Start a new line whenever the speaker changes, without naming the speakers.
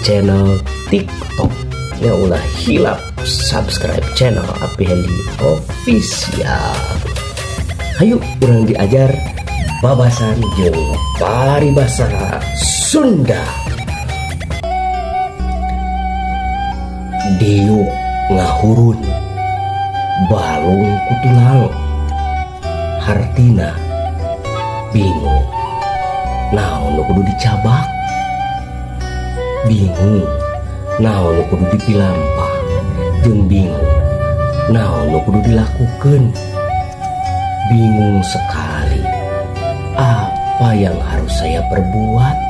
channel TikTok ya. Ulah hilap subscribe channel Api Hendy Official. Hayu urang diajar babasan jeung paribasa Sunda. Diuk ngahurun, balung ku tulang, hartina bingung naon nu kudu dicabak, bingung naon nu kudu dipilampah, jeung bingung naon nu kudu dilakukan. Bingung sekali apa yang harus saya perbuat.